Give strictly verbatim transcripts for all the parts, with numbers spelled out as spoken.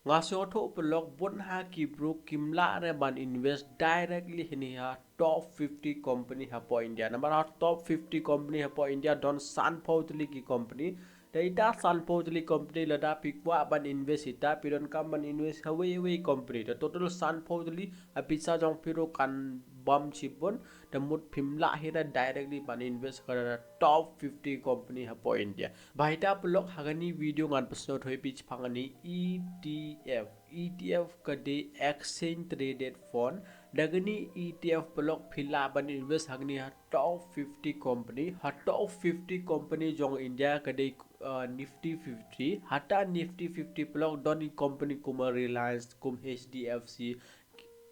Nga sngewthuh paralok bun ha ki bru kim lah re ban invest directly hini ha top fifty company hapoh India. Namar ha top fifty company hapoh India don sanphew tylli ki company. Te ita sanphew tylli company lada phi kwah ban invest ita phi donkam ban invest ha wei wei company. Te total sanphew tylli, a pisa jong phi ruh kan bam shibun. Te mut phim lah hi re directly ban invest ha ka top fifty company hapoh India. Bad ita paralok ha kani video ngan pynsngewthuh ïa phi shaphang kani E T F. E T F ka dei exchange traded fund. Da kani E T F paralok phi lah ban invest ha kani ha top fifty company. Ha top fifty company jong India ka dei uh, Nifty fifty. Hata Nifty fifty paralok don i company kum Reliance, kum H D F C.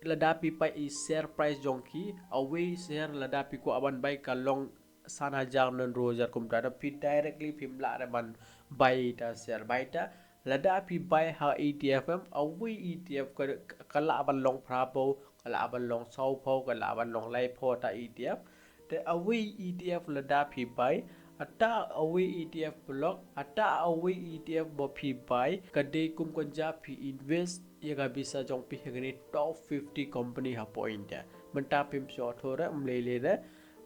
Lada phi peit i share price jong ki, a wei share lada phi kwah ban bai ka long san hajar ne hynriew hajar kumta, te phi directly phim lah re ban bai ita share. Bad ita lada phi bai ha E T F em, a wei E T F ka, ka lah ban long phraphew, ka lah ban long sawphew, ka lah ban long laiphew ta E T F. Te a wei E T F lada phi bai, ata a wei E T F paralok, ata a wei E T F ba phi bai, ka dei kum kynja phi invest ïa ka pisa jong phi ha kani top fifty company hapoh India. Mynta phim sngewthuh re, ym lei lei re.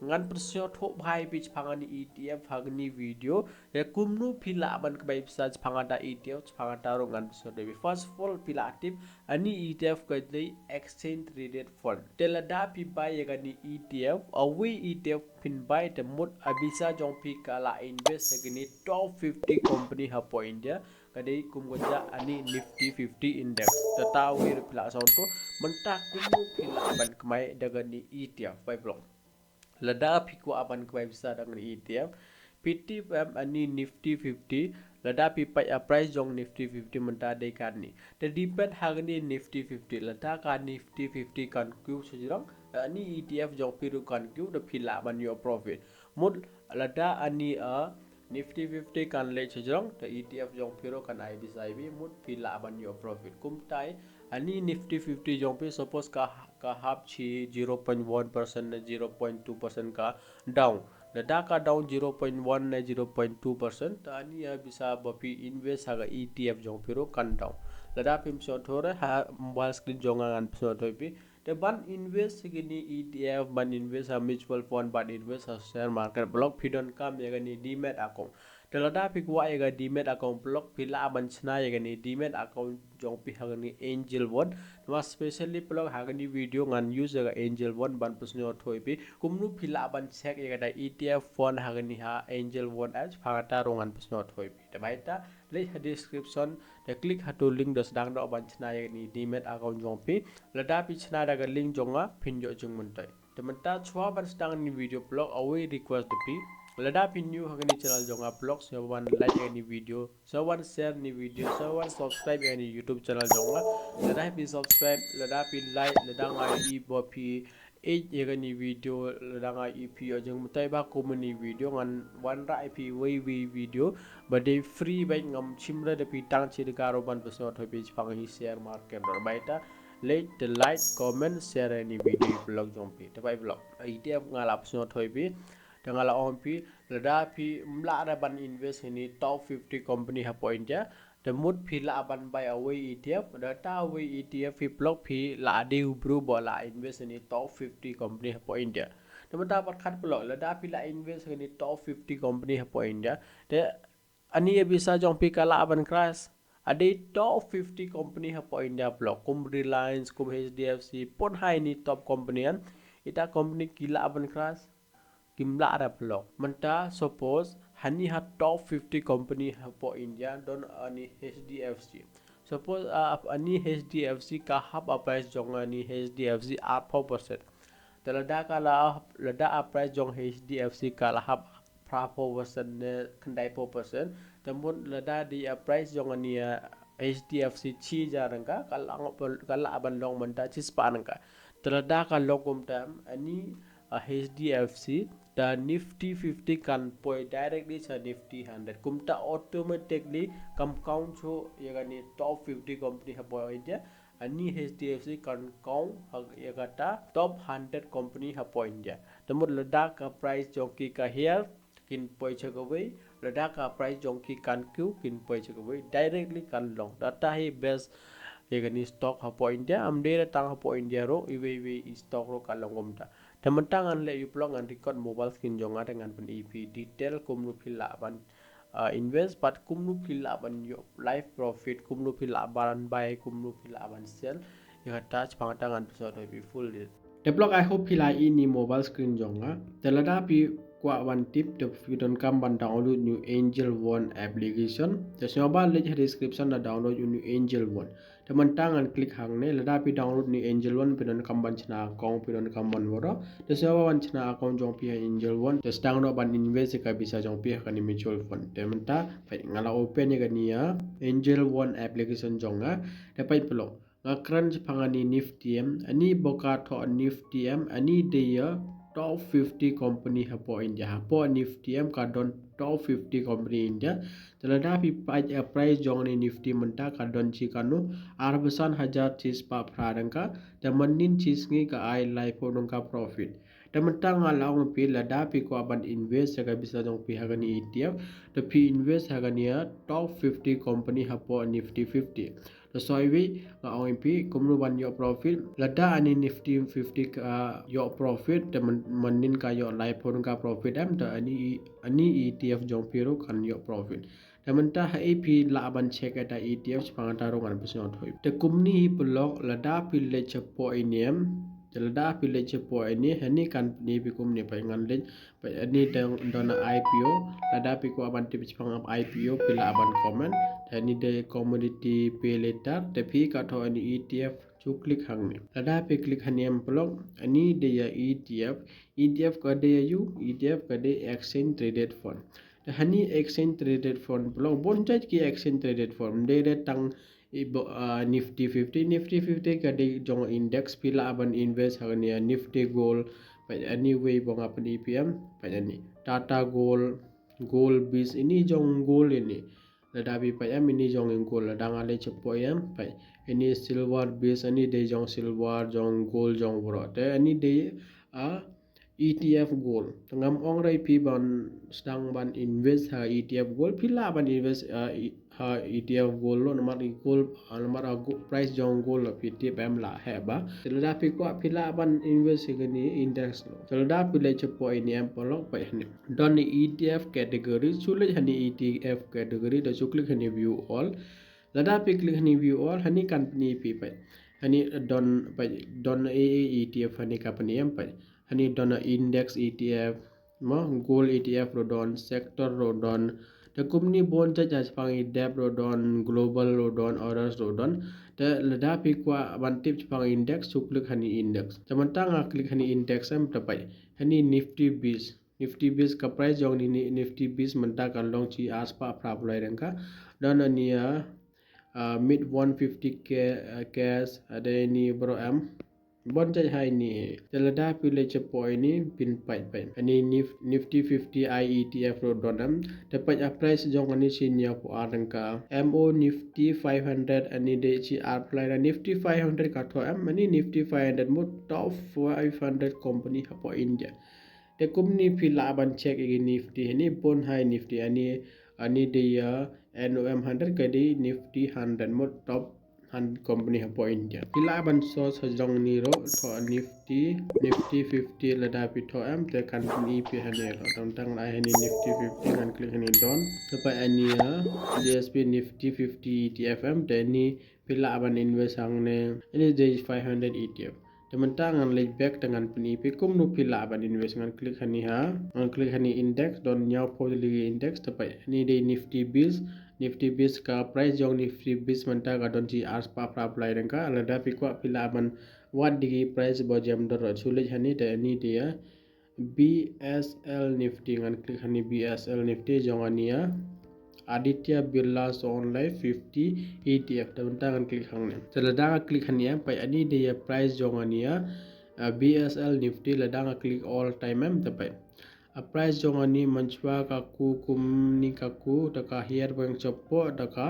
Ngan pynsngewthuh bha ïa phi shaphang kani E T F ha kani video. Ïa kumno phi lah ban kbai pisa shaphang kata E T F, shaphang kata ruh ngan pynsngewthuh ïa phi. First of all, phi lah tip, ani E T F ka dei exchange traded fund. Te lada phi bai ïa kani E T F, a wei E T F phin bai te mut a pisa jong phi ka lah invest ha kani top fifty company hapoh India. Ka dei kum kynja ani Nifty fifty index. Te ta wei ruh phi lah sngewthuh, mynta kumno phi lah ban kmai da kani E T F, peit paralok. Lada phi kwah ban kmai pisa da kani E T F, phi tip em ani Nifty fifty, lada phi peit a price jong Nifty fifty mynta dei kani. Te depend ha kani Nifty fifty, lada ka Nifty fifty kan kiew shajrong, ani E T F jong phi ruh kan kiew, te phi lah ban ïoh profit. Mut lada ani a Nifty fifty kan leit shajrong, te E T F jong phi ruh kan ai pisa ïa phi, mut phi lah ban ïoh profit. Kumta i ani Nifty fifty jong phi, suppose ka, ka hap shi zero point one percent ne zero point two percent ka down. Lada ka down zero point one ne zero point two percent, te ani a pisa ba phi invest ha ka E T F jong phi ruh kan down. Lada phim sngewthuh re, ha mobile screen jong nga ngan pynsngewthuh ïa phi. Te ban invest ha kani E T F, ban invest ha mutual fund, ban invest ha share market paralok, phi donkam ïa kani Demat account. Te lada phi kwah ïa ka Demat account paralok, phi lah ban shna ïa kani Demat account jong phi ha kani Angel One. Namar specially paralok ha kani video ngan use ïa ka Angel One ban pynsngewthuh ïa phi kumno phi lah ban check ïa kata E T F fund ha kani ha Angel One app, ha kata ruh ngan pynsngewthuh ïa phi. Te bad ita leit ha description, te click ha tu link da sdang doh ban shna ïa kani Demat account jong phi. Lada phi shna da ka link jong nga, phin ïoh jingmyntoi. Te mynta shuwa ban sdang kani video paralok, a wei request da phi. Lada phi new ha kani channel jong nga paralok, shuwa ban like ïa kani video, shuwa ban share kani video, shuwa ban subscribe ïa kani YouTube channel jong nga. Lada phi subscribe, lada phi like, lada nga ïohi ba phi ïeit ïa kani video, lada nga ïohi phi ïoh jingmyntoi bha kum kani video, ngan wanrah ïa phi wei wei video ba dei free, bad ngam shim re da phi tang shi tyngka ruh ban pynsngewthuh ïa phi shaphang hi share market. Bad ita leit te like, comment, share ïa kani video ïa paralok jong phi. Te bad paralok, ita nga la pynsngewthuh ïa phi, te nga la ong ïa phi, lada phim lah re ban invest ha kani top fifty company hapoh India, te mut phi lah ban bai a wei E T F, da ta wei E T F phi paralok phi lah dei u bru ba lah invest ha kani top fifty company hapoh India. Te mynta pyrkhat paralok, lada phi lah invest ha kani top fifty company hapoh India, te ani a pisa jong phi ka lah ban crash. A dei top fifty company hapoh India paralok, kum Reliance, kum H D F C, pun ha kini top company, ita company ki lah ban crash? Kim lah re paralok. Mynta suppose hani ha top fifty company hapoh India don ani H D F C. Suppose, ah, ani H D F C ka hap a price jong ani H D F C arphew percent. Te lada ka la, lada a price jong H D F C ka la hap phraphew percent ne khyndaiphew percent, te mut lada dei a price jong ani, ah, H D F C shi hajar tyngka, ka la, ka lah ban long mynta shispah tyngka. Te lada ka long kumta, ani, ah, H D F C, te Nifty fifty kan poi directly sha Nifty hundred. Kumta automatically kam count shuh ïa kani top fifty company hapoh India. Ani H D F C kan count ha ïa kata top hundred company hapoh India. Te mut lada ka price jong ki ka hiar, kin poi sha kawei, Lada ka price jong ki kan kiew, kin poi sha kawei, directly kan long. Te kata hi best ïa kane stock hapoh India, ym dei tang hapoh India ruh, iwei iwei i stock ruh ka long kumta. Te mynta ngan leh ïa u paralok, ngan record mobile screen jong nga te ngan pyni ïa phi detail kumno phi lah ban, ah, invest, bad kumno phi lah ban ïoh live profit, kumno phi lah ban buy, kumno phi lah ban sell. Ïa kata shaphang kata ngan pynsngew ïa phi full detail. Te paralok, I hope phi la ïohi ïa ine i mobile screen jong nga. Te lada phi kwah ban tip, te phi donkam ban download ïa une u Angel One application. Te sngewbha leit ha description da download ïa une u Angel One. Te mynta ngan click hangne, lada phi download ïa une u Angel One, phi donkam ban shna account, phi donkam ban withdraw. Te sngewbha ban shna account jong phi ha Angel One. Te sdang noh ban invest ïa ka pisa jong phi ha kane mutual fund. Te mynta, peit, nga la open ïa kane ïa Angel One application jong nga. Te peit paralok, nga kren shaphang ine i Nifty em, ine ba ka thoh Nifty em, ine dei ïa top fifty company hapoh India. Hapoh Nifty em ka don top fifty company India. Te lada phi peit ïa price jong ine i Nifty mynta ka don shi katno, arphew san hajar shispah phra tyngka. Te mynnin shi sngi ka ai laiphew tyngka profit. Te mynta nga la ong ïa phi, lada phi kwah ban invest ïa ka pisa jong phi ha kane E T F, te phi invest ha kane ïa top fifty company hapoh Nifty fifty. Te shuwa ïa nga ong ïa phi kumno ban ïoh profit. Lada ine i Nifty fifty ka ïoh profit, te myn-, mynnin ka ïoh laiphew tyngka profit em, te ine i, ine i E T F jong phi ruh kan ïoh profit. Te mynta ha ei phi lah ban check ïa kata E T F, shaphang kata ruh ngan pynsngew ïa phi. Te kumne hi paralok, lada phi leit shapoh ine em, te lada phi leit shapoh ine, ha ine kan pyni ïa phi kumne, peit, ngan leit, peit, ine don, don I P O, lada phi kwah ban tip shaphang I P O, phi lah ban comment. Te ine dei commodity pay later, te phi ka thoh ine E T F, shu click hangne. Lada phi click hangne em paralok, ine dei ïa E T F, E T F ka dei ïa u, E T F ka dei exchange traded fund. Te ha ine i exchange traded fund paralok, bun jait ki exchange traded fund, ym dei tang i ba, ah, Nifty fifty, Nifty fifty ka dei jong index, phi lah ban invest ha kane ïa Nifty Gold, peit, ine iwei ba nga pyni ïa phi em, peit, ine Tata Gold, Gold Bees, ine jong gold ine. Lada phi peit em, ine jong gold, lada nga leit shapoh em, peit, ine Silver Bees, ine dei jong silver, jong gold, jong baroh. Te ine dei, ah, E T F gold. Te ngam ong re ïa phi ban sdang ban invest ha E T F gold, phi lah ban invest, ah, i-, ha E T F gold lo, namar i gold, ah, namar, ah, go-, price jong gold lo phi tip em lah heh ba. Te lada phi kwah phi lah ban invest ha kane index lo. Te lada phi leit shapoh ine em paralok, peit, ha ine don E T F category, shu leit ha ine E T F category, te shu click ha ine view all. Lada phi click ha ine view all, ha ine kan pyni ïa phi, peit. Ha ine don, peit, don ei ei E T F ha ine ka pyni em, peit. Ha ine don index E T F, mo, gold E T F ruh don, sector ruh don. Te kumne bun jait, shaphang i depth ruh don, global ruh don, others ruh don. Te lada phi kwah ban tip shaphang index, shu click ha ine index. Te mynta nga click ha ine index em, te peit, ha ine Nifty Bees. Nifty Bees, ka price jong ine i Nifty Bees mynta ka long shi arspah phra phew lai tyngka. Don ine ïa, ah, mid one fifty K, ah, cash, ah, dei ine baroh em. Bun jait ha ine. Te lada phi leit shapoh ine, phin peit, peit. Ine Nif-, Nifty fifty I E T F ruh don em. Te peit, ah, price jong ine shi hynñiewphew ar tyngka. M O Nifty five hundred, ine dei shi arphew lai, Nifty five hundred ka thoh em, ine Nifty five hundred, mo, top five hundred company hapoh India. Te kumne phi lah ban check ïa ki Nifty, ha ine bun hi Nifty, ha ine, ha ine dei ïa N O M hundred, ka dei Nifty hundred, mo, top hundred company hapoh India. Phi lah ban search ha jong ine ruh, thoh Nifty, Nifty fifty, lada phi thoh em, te kan pyni ïa phi ha ine ruh. Tang tang ai ha ine Nifty fifty, ngan click ha ine done. Te peit, ha ine ïa B S P Nifty fifty E T F em, te ine phi lah ban invest hangne, ine dei five hundred E T F. Te mynta ngan leit back, te ngan pyni ïa phi kumno phi lah ban invest. Ngan click ha ine ha, ngan click ha ine index, don hynñiewphew tylli ki index, te peit, ine dei Nifty Bees, Nifty Bees, ka price jong Nifty Bees mynta ka don shi arspah phra phew lai tyngka. Lada phi kwah phi lah ban wad ïa ki price ba jem dor ruh, shu leit ha ine, te ine dei ïa B S L Nifty, ngan click ha ine B S L Nifty jong ine ïa Aditya Birla Sun Life fifty E T F, te mynta ngan click hangne. Te lada nga click ha ine, peit, ine dei ïa price jong ine ïa, ah, B S L Nifty, lada nga click all time em, te peit, ah, price jong ine mynshuwa ka kiew kumne, ka kiew, te ka hiar bad shapoh, te ka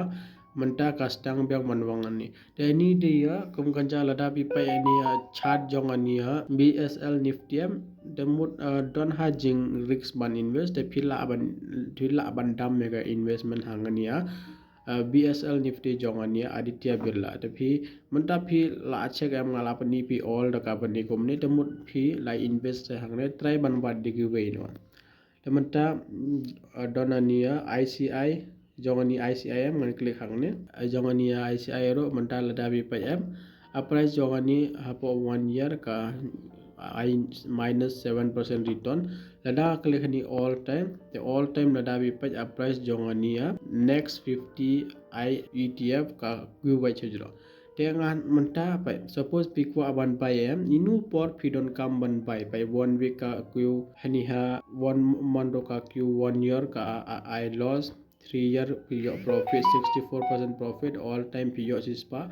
mynta ka sdang biang ban wan hangne. Te ini de ïa, kum kan ja lada phi peit ini ïa chart jong ini ïa B S L Nifty em, te mut, eh, don ha jingrisk ban invest, te phi lah ban, phi lah ban dam ïa ka investment hangne ïa, eh, B S L Nifty jong ini ïa Aditya Birla. Te phi, mynta phi lah check em, nga la pyni phi all da ka pyni kumne, te mut phi lah invest hangne, try ban wad da kiwei noh. Te mynta, mm, uh, don ani ïa I C I, jong ani I C I em, ngan click hangne. Uh, jong ani ïa I C I ruh mynta lada phi peit em, a price jong ani hapoh one year ka, uh, ai minus seven percent return. Lada click hani all time, te all time lada phi peit a price jong ani ïa Next fifty ai E T F ka kiew wait sha jrong. Te ngan mynta peit, suppose phi kwah ban buy em, ino por phi donkam ban buy, peit one week ka kiew hani ha, one month ruh ka kiew, one year ka, a, a, ai loss, three year phi ïoh profit, sixty-four percent profit, all time phi ïoh shispah,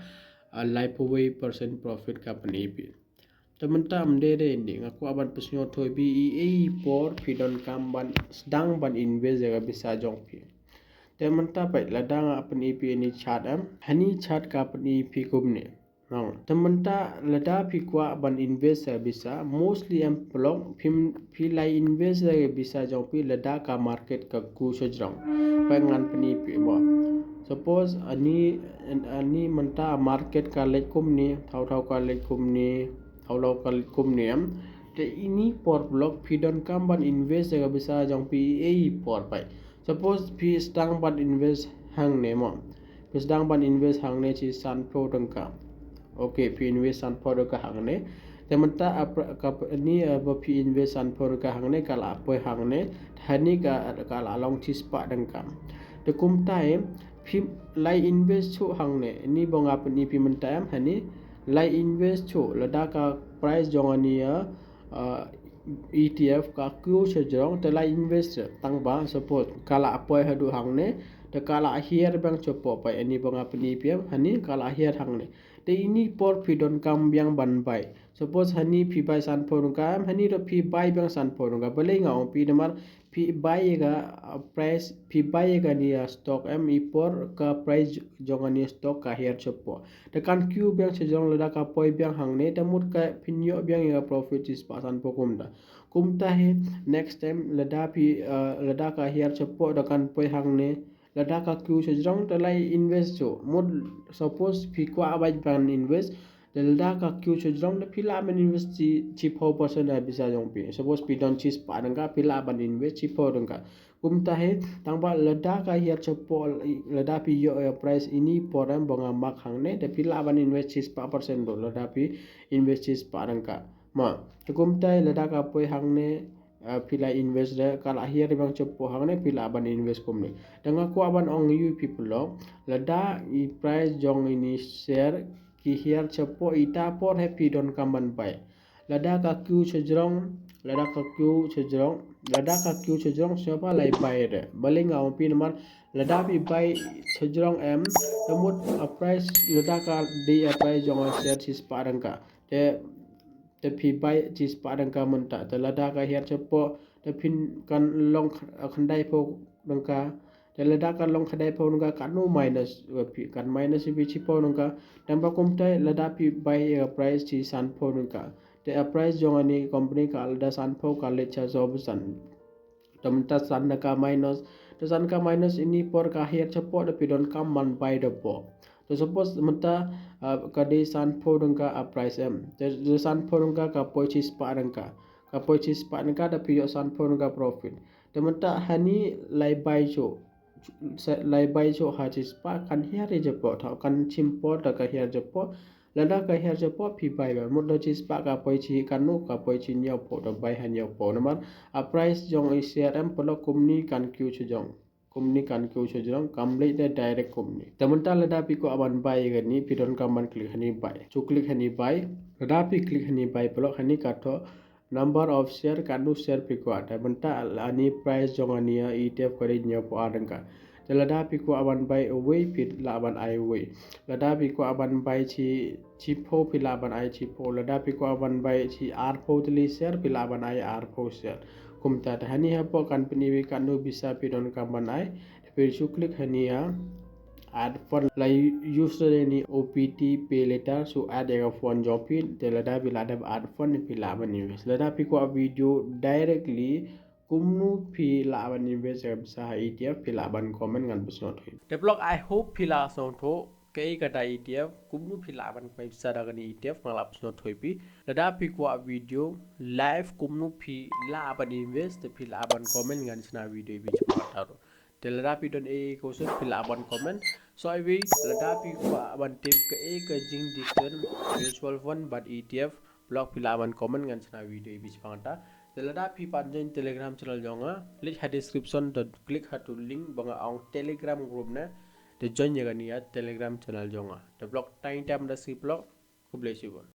a, laiphew percent profit ka pyni phi. Te mynta ym dei dei, nga kwah ban pynsngew thui phi, i, i por phi donkam ban sdang ban invest ïa ka pisa jong phi. Te mynta peit, lada nga pyni phi ini chart em, hani chart ka pyni phi kumne. Nong. Te mynta lada phi kwah ban invest ïa ka pisa, mostly em paralok, phi, phi lah invest ïa ka pisa jong phi lada ka market ka kiew sha jrong. Peit ngan pyni phi mo. Suppose ani, ani mynta market ka leit kumne, thaw thaw ka leit kumne, thaw thaw ka leit kumne em. Te ini por paralok phi donkam ban invest ïa ka pisa jong phi, i, i por peit. Suppose phi sdang ban invest hangne mo. Phi sdang ban invest hangne shi sanphew tyngka. Okay, phi invest sanphew tyngka hangne. Te mynta ap-, ka, ni, eh, ba phi invest sanphew tyngka hangne, ka la poi hangne. Hani ka, ka la long shispah tyngka. Te kumta em, phi lah invest shuh hangne. Ni ba nga pyni phi mynta em, hani lah invest shuh. Lada ka price jong ani ïa, uh, E T F ka kiew sha jrong, te lah invest tang ba, suppose ka la poi haduh hangne, te ka la hiar biang shapoh, peit ani ba nga pyni phi em, hani ka la hiar hangne. Te ini por phi donkam biang ban buy. Suppose hani phi buy sanphew tyngka em, hani ruh phi buy biang sanphew tyngka. Balei nga ong phi, namar phi buy ïa ka, uh, price, phi buy ïa kani ïa stock em, i por ka price jong ani stock ka hiar shapoh. Te kan kiew biang sha jrong, lada ka poi biang hangne, te mut ka phin ïoh biang ïa ka profit shispah sanphew kumta. Kumta hi, next time lada phi, uh, lada ka hiar shapoh, te kan poi hangne, lada ka kiew sha jrong, te lah invest shuh. Mut, suppose phi kwah beit ban invest, te lada ka kiew sha jrong, te phi lah ban invest shi, shiphew percent ïa ka pisa jong phi. Suppose phi don shispah tyngka, phi lah ban invest shiphew tyngka. Kumta hi, tang ba lada ka hiar shapoh, lada phi ïoh ïa price ini por em ba nga mark hangne, te phi lah ban invest shispah percent ruh, lada phi invest shispah tyngka. Mo, te kumta hi lada ka poi hangne, eh, phi lah invest ruh, ka la hiar biang shapoh hangne, phi lah ban invest kumne. Te nga kwah ban ong ïa phi paralok, lada i price jong ini share ki hiar shapoh, ita por hi phi donkam ban buy. Lada ka kiew sha jrong, lada ka kiew sha jrong, lada ka kiew sha jrong, sngewbha lah buy re. Balei nga ong phi, namar lada phi buy sha jrong em, te mut a price, lada ka dei a price jong a share shispah tyngka. Te, te phi buy shispah tyngka mynta. Te lada ka hiar shapoh, te phin kan long kh-, khyndaiphew tyngka. Te lada kan long khyndaiphew tyngka, katno minus, eh, phi, kan minus phi shiphew tyngka. Tang ba kumta lada phi buy ïa ka price shi sanphew tyngka. Te a price jong ani company ka lada sanphew, ka leit sha sawphew san. Te mynta san tyngka minus. Te san tyngka minus, ini por ka hiar shapoh, te phi donkam ban buy da poh. Te suppose mynta, ah, ka dei sanphew tyngka a price em. Te, te sanphew tyngka ka poi shispah tyngka. Ka poi shispah tyngka, te phi ïoh sanphew tyngka profit. Te mynta hani lah buy shuh. Sa-, lah buy shuh ha shispah, kan hiar ïa shapoh, thaw kan shim por te ka hiar shapoh. Lada ka hiar shapoh phi buy ba. Mut da shispah ka poi shi katno, ka poi shi hynñiewphew, te buy ha hynñiewphew. Namar a price jong i share em paralok, kumne kan kiew sha jrong. Kumne kan kiew sha jrong, kam leit da direct kumne. Te mynta lada phi kwah ban buy ïa kani, phi donkam ban click hani buy. Shu click hani buy. Lada phi click hani buy paralok, hani ka thoh number of share, katno share phi kwah. Te mynta ani price jong ani ïa E T F ka dei hynñiewphew ar tyngka. Te lada phi kwah ban buy uwei, phi lah ban ai uwei. Lada phi kwah ban buy shi, shiphew, phi lah ban ai shiphew. Lada phi kwah ban buy shi arphew tylli share, phi lah ban ai arphew share. Kumta, te hani hapoh kan pyni phi katno pisa phi donkam ban ai. Te phi shu click hani ha add fund, la use ïa kane ka O P T pay later, so add ïa ka fund jong phi. Te lada phi la dep add fund phi lah ban invest. Lada phi kwah video directly kumno phi lah ban invest ïa ka pisa ha E T F, phi lah ban comment, ngan pynsngewthuh. Te paralok, I hope phi la sngewthuh kaei kata E T F, kumno phi lah ban kawei pisa da kane E T F, nga la pynsngewthuh ïa phi. Lada phi kwah video live kumno phi lah ban invest, te phi lah ban comment, ngan shna video ïa phi shaphang kata ruh. Te lada phi don ei ei question phi lah ban comment. So iwei, lada phi kwah ban tip kaei ka jingdistinction mutual fund bad E T F, paralok, phi lah ban comment, ngan shna video ïa phi shaphang kata. Te lada phi pat join Telegram channel jong nga, leit ha description, te click ha tu link ba nga ong Telegram group ne, te join ïa kane ka Telegram channel jong nga. Te paralok, tang ïa kata mynta shi paralok, khublei shibun.